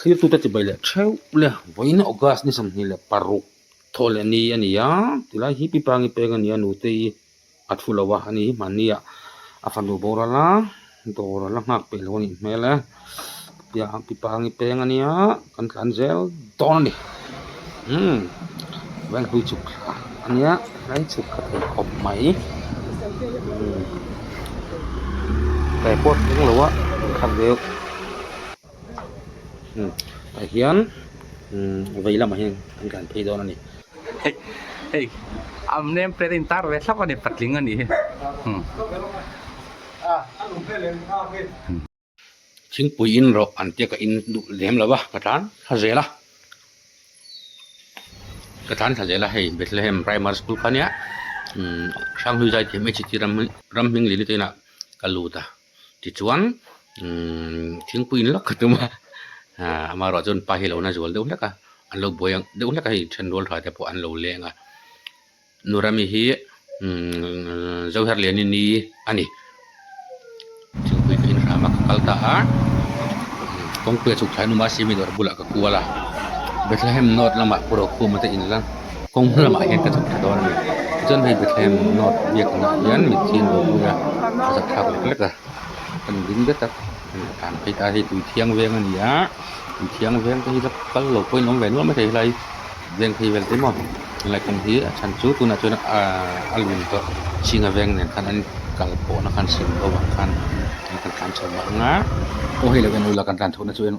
Thlirtute chibai leh theuh le vawiin August ni 26 thawh leh ni a ni a, tilai hi Pipangi peng a ni a, nutei a thu lo a, a ni hi hmanni ah a fanu boral a, dawr a la nghak peih lo a nih hmel e, Pipangi peng a nia kan tlan zel dawn a ni, umm Venghlui chhuk thla a nia tlai chhuk thla thei khawp mai umm tlai pawh a thleng lo a thlak deuh. Tah hian vei lamah hian an tlan phei dawn a ni. Hei hei a name plate a intar ve thlap a ni patling a nih hi. Thingpui in rawh an tia ka in duh lem lo va ka tlan thla zel a ka tlan thla zel a hei Bethlehem Primary School kha nia Hranghlui Zaithiam HT ram hming lili te inah ka lut a. Tichuan thingpui in lawk ka tum a amaherawh chuan pa hi a lo na zual deuh hlek a an lo buai ang deuh hlek a hei then rual tha te pawh an lo leng a Nurami hi Zoherliani ni a ni thingpui ka in hram a ka kal ta a kawngpui a chhuk thlai numa simi dawr bulah ka kual a Bethlehem North lamah Pu Rokhuma te in la kawng lamah hian ka chhuk thla dawn a ni tichuan hei Bethlehem North biakna ah hian mitthi an lo vui a a zak thlak lek lek a kan ding det a tlan phei ta hei tui thiang veng a ni a tui thiang veng te hi la kal lo pawhin awm ve nual maithei helai veng phei vel te maw helai kawng hi a chhan chu tunah chuan ahh a lun tawh chhinga veng nen khan an kal pawhna khan sim bo ang khan kan tlan chho mah ang a aw hei lo en ula kan tlan chhohna chu en.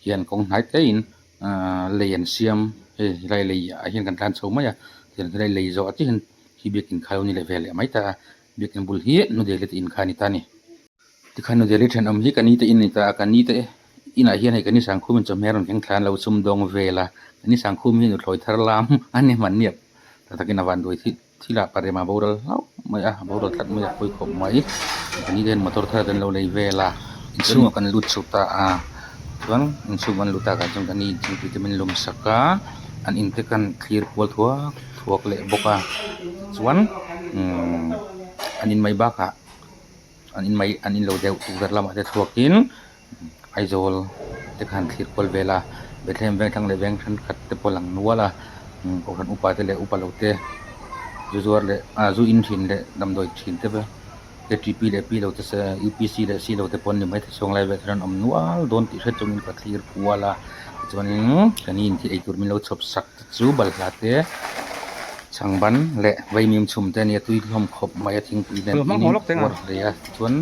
Hian kawng hnai te in ahh lei an siam hei helai lei ah hian kan tlan chho mai a tiang helai lei zawh ah chiah hian khi biakin kha lo ni leh ve leh mai ta a biakin bul hi nu Delhi te in kha a ni ta a ni tikhan nu Delhi thenawm hi ka ni te in a ni ta a ka ni te inah hian hei ka ni Sangkhum in chawhmeh a rawn keng thla an lo chhum dawng vel a ka ni Sangkhum hi nuthlawi thar lam a ni hman niap tak takin a van duai thih thil ah parema a boral hlauh mai a a boral tlat mai a pawi khawp mai ka ni te hian motor thar te an lo lei vel a inchhungah kan lut chho ta a chuan inchhung kan lut takah chuan ka ni thingpui te min lum sak a an in te khan thlir kual thuak thuak leh bawk a chuan umm an in mai bakah an in mai an in lo deuh tukverh lamah te chhuakin Aizawl te khan thlir kual vel a Bethlehem veng thlang leh veng thenkhat te pawh a lang nual a kohhran upa te leh upa lo te zu zuar leh ah zu in thin leh damdawi thin te K T P leh P lo te se U P C leh C lo te pawh an ni maithei chhung lai vel hian an awm nual dawn tih hriat chungin ka thlir kual a tichuanin ka ni in thil eitur min lo chhawp sak te chu balhla te chhangban leh vaimim chhum te a nia tui hlawm khawp mai a thingpui nen in uar hle a tichuan.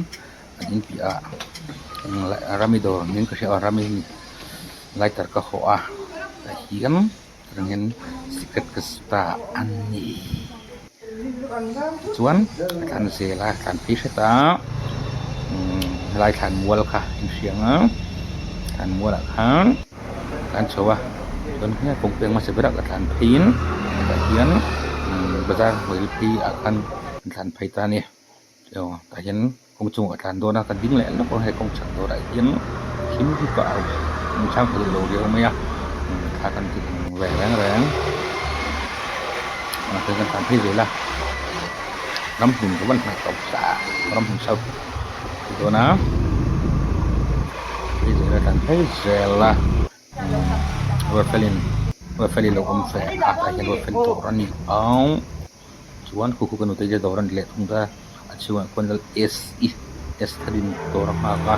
An in piah ah rami dawr niin ka hria a rami lighter ka hawh a tah hian chuangin sikret ka su ta a ni tichuan ka thlan zel a thlan phei hret a umm helai thlan mual kha in hria ang a thlan mual ah khan kan chho a chuan heng kawng peng hmasa berah ka thlan pheiin tah hian bazar hnuai phei ah khan an thlan phei ta a ni. Aw tah hian kawng chungah tlan dawn a ka ding leh lawk a hei kawng chhak dawrah hian thil hi ka au in chhang thei lo riau mai a thla kan ti ang ve reng reng ah kan tlan phei zel a ramhlun ka van hnaih tawp ta ramhlun south ti dawn a phei zel a tlan phei zel a ruatfelin ruatfeli lo awm ve a tah hian ruatfeli dawr a ni ang. Chuan khu khu ka nute hi dawr a ni leh thung ta a chhungah khuan lal S i S tharin dawr a nghak a a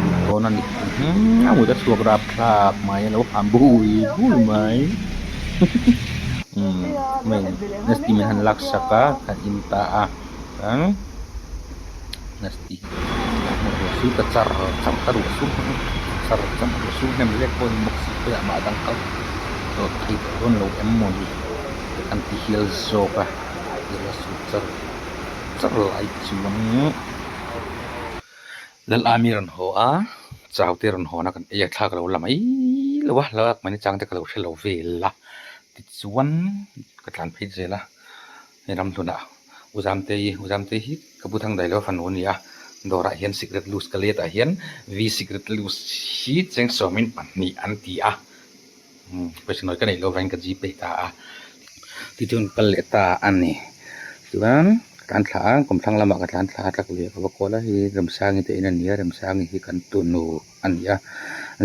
lut dawn a ni a mut a chhuak rap thlak mai a lo ham bui bui mai umm hei nasti min han lak sak a kan in ta a chuan nasti ruah sur ta char char ta ruah sur char char ruah sur hnem lek pawh a ni bawk si khawiah mah a dang kal tawh thei tawh dawn lo em mawni. An ti hial zawk a ila su char char lai chuan lal ami rawn haw a chau te rawn hawn a kan ei a thla ka lo la mai lo a la lak mai nachang te ka lo hre lo vel a tichuan ka tlan phei zel a hei ramhlunah u Zamtei u Zamtei hi ka bu thang daih lo a fanu a ni a dawrah hian sikret loose ka let ah hian v sikret loose hi cheng sawmin pahnih an ti a. Pawisa nawi ka neih loh vangin ka gpay ta a tichuan kal leh ta a ni chuan. tlan thla a kawmthlang lamah ka tlan thla a tlak lui ah ka va kual a hei Remsangi te in a ni a Remsangi hi kan tunu a ni a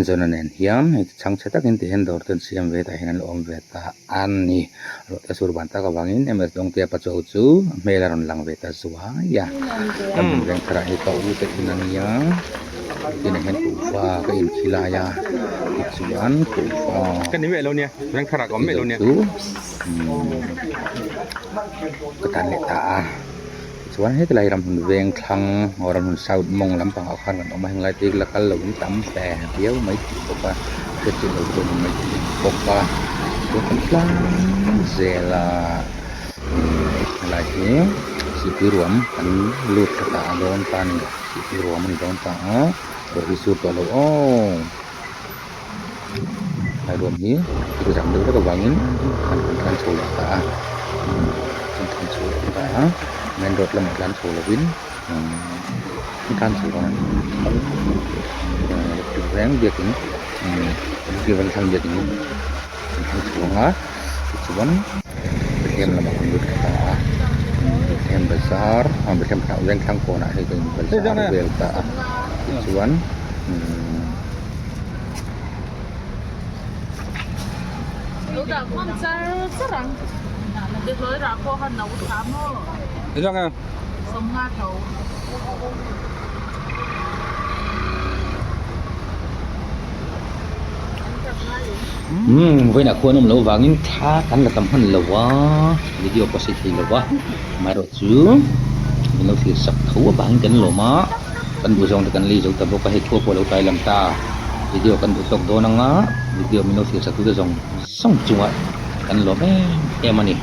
Johna nen hian hei chhangchhe takin tih hian dawr te an siam ve tah hian an la awm ve ta a ni ruah te a sur ban tak avangin ms Dawngtea Pachuau chu a hmel a rawn lang ve ta zuai a kan hmun veng tharah hi ka u te in a nia tunah hian kuhva ka inthi lai a tichuan kuhva Ka ni miah lo nia veng tharah ka awm miah lo nia chu ka tan leh ta a. Chuan hetilai ramhmun veng thlang aw ramhmun south mawng lampangah khan kan awm a henglai te hi la kal loin tam hle viau mai thei bawk a hriat chiah lo pawh ni mai thei bawk a chuan kan tlang zel a umm helai hi sihpui ruam kan lut thla ta a dawn ta a ni sihpui ruam a ni dawn ta a ruah hi sur tawh lo aw helai ruam hi thil zam deuh hlek avangin kan tlan chho leh ta a kan tlan chho leh ta a main road lamah tlan chho lovin umm tlan chho dawn a ni electric veng biakin umm electric veng thlang biakin kan thleng chho ang a tichuan Bethlehem lamah kan lut leh ta a Bethlehem bazar Bethlehem veng thlang kawnah hei kan bazar vel ta a tichuan umm. Umm vawiinah khuan awm loh vangin thla kan la tam hman lo a video pawh sei thei lo va amaherawhchu min lo thlir sak tho avangin kan lawm a kan duh zawng te kan lei zo ta bawk a hei khua pawh a lo tlai lang ta video kan duh tawk dawn anga video min lo thlir sak tu te zawng zawng chungah kan lawm em em a ni.